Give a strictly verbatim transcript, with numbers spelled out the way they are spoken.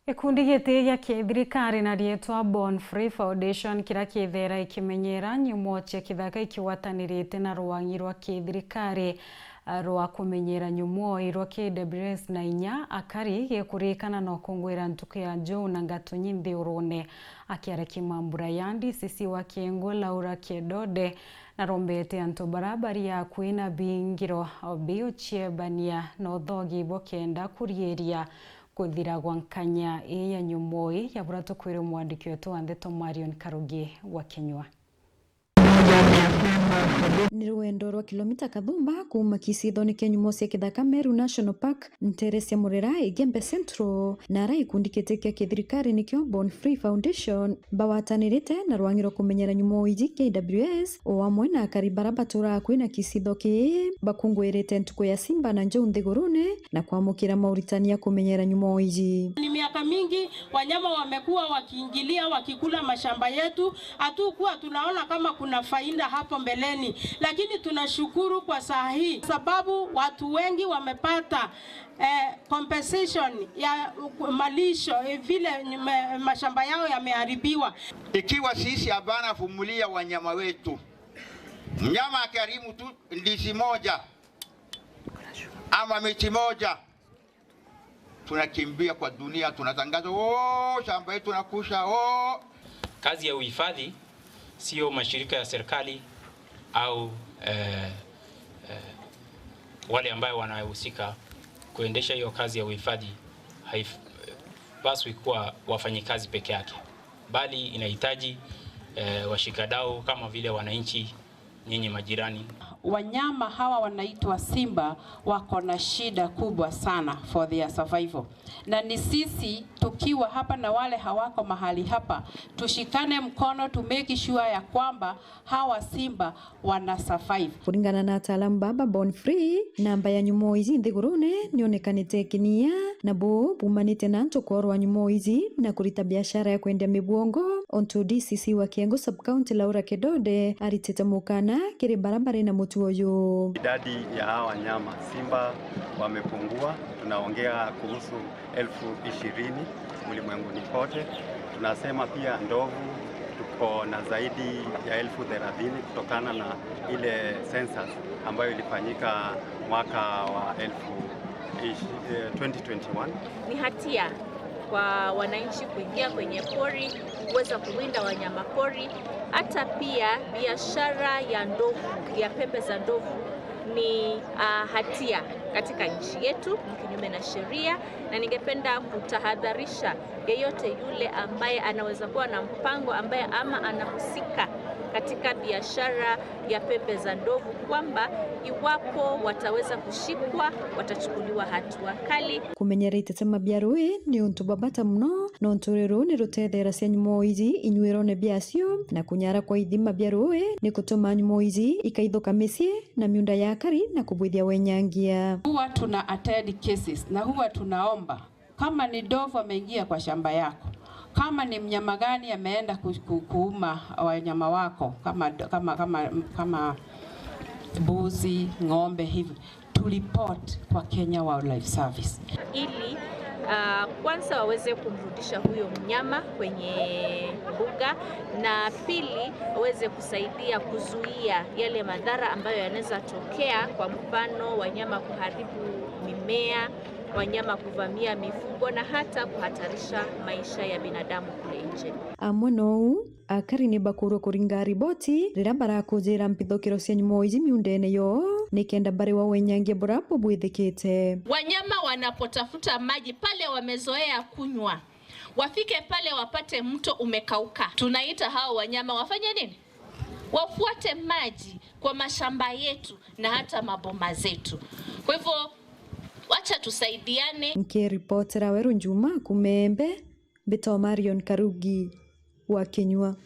Gikundi giti gia kithirikari na riitwa Born Free Foundation, kiria kithaira ikimenyera nyumo cia kithaka ikigwatanirite na rwang'i rwa kithirikari, ah, rwa kumenyera nyumo rwa K W S na inya akari, gikurikana na ukungwira ntuku ya njou na ngatunyi nthigurune. Akiaria Kimambura ya D C C wa Kiengwa, Laura Kiedode, narombete antu bara bari akui na bingiro biuciebania na uthogi bukenda kuriiria kuthira gwa nkanya ii ya nyumo ii ya bura tukwirwe mwandiki wetu wa ndeto Marion Karugi wa Kinyua. Ni rwendo rwa kilomita kathumba kuuma Kisithone kia nyumo cia kithaka Meru National Park, ntere cia Murera, Igembe Central, na ara gikundi giti kia kithirikari nikio Born Free Foundation, bagwatanirite na rwang'i rwa kumenyera nyumo iji K W S, o amwe na akari bara baturaa akui na kisitho kii, bakungwirite ntuku ya simba na njou nthigurune na kwamukira mauritani ya kumenyera nyumo iji. Ni miaka mingi wanyama wamekuwa wakiingilia, wakikula mashamba yetu. Hatukuwa tunaona kama kuna faida hapo mbeleni, lakini tunashukuru kwa saa hii, sababu watu wengi wamepata eh, compensation ya malisho, eh, vile nyume-, mashamba yao yameharibiwa. Ikiwa sisi hapana vumilia wanyama wetu, mnyama akiharibu tu ndizi moja ama miti moja, tunakimbia kwa dunia, tunatangaza, "Oh, shamba yetu nakusha, oh." Kazi ya uhifadhi sio mashirika ya serikali au, eh, eh, wale ambayo wanahusika kuendesha hiyo kazi ya uhifadhi haipaswi kuwa wafanyikazi peke yake, bali inahitaji, eh, washikadau kama vile wananchi, nyinyi majirani. Wanyama hawa wanaitwa simba wako na shida kubwa sana for their survival. Na ni sisi tukiwa hapa na wale hawako mahali hapa, tushikane mkono to make sure ya kwamba hawa simba wana survive. Kuringana na ataalamu baba Born Free, namba ya nyumo iji nthigurune nionekanite ikinyia, na buu bumanite na antu kworwa nyumo iji na kurita biashara ya kwendia mibwongo, ontu D C C wa Kiengwa Sub-County Laura Kedode aritite mukana kiri bara bari na mutugo uyu. Idadi ya hawa wanyama simba wamepungua, tunaongea kuhusu elfu ishirini ulimwenguni kote. Tunasema pia ndovu tuko na zaidi ya elfu thelathini kutokana na ile census ambayo ilifanyika mwaka wa elfu ishi-, eh, twenty twenty-one. Ni hatia kwa wananchi kuingia kwenye pori, kuweza kuwinda wanyama pori. Hata pia biashara ya ndovu, ya pembe za ndovu ni, ah, hatia katika nchi yetu, ni kinyume na sheria, na ningependa kutahadharisha yeyote yule ambaye anaweza kuwa na mpango, ambaye ama anahusika katika biashara ya pembe za ndovu, kwamba iwapo wataweza kushikwa, watachukuliwa hatua kali. Kumenyera itetema bia rui ni untu bwa bata muno, nontu rui ruu ni rutetheeracia nyumo iji inyuirone biacio, na kunyara kwa ithima bia rui ni kutuma nyumo iji ikaithuka micii na miunda ya akari na kubwithia wenyangia. Huwa tuna attend cases na huwa tunaomba, kama ni ndovu ameingia kwa shamba yako, kama ni mnyama gani ameenda ku-, ku-, kuuma wanyama wako, kama, kama, kama, kama mbuzi, ng'ombe hivi, to report kwa Kenya Wildlife Service. Ili, ah, kwanza waweze kumrudisha huyo mnyama kwenye mbuga, na pili, waweze kusaidia kuzuia yale madhara ambayo yanaweza tokea, kwa mfano, wanyama kuharibu mimea, wanyama kuvamia mifugo na hata kuhatarisha maisha ya binadamu kule nje. Amwe nou, akari ni bakurwe kuringa riboti riria barakujira mpithukiro cia nyumo iji miundene yoo, nikenda bariwa wenyangia bura bubwithikite. Wanyama wanapotafuta maji pale wamezoea kunywa, wafike pale wapate mto umekauka. Tunaita hao wanyama wafanye nini? Wafuate maji kwa mashamba yetu na hata maboma zetu. Kwa hivyo, wacha tusaidiane. Nkiripotera Weru Njuma kuuma Embe, mbitwa Marion Karugi wa Kinyua.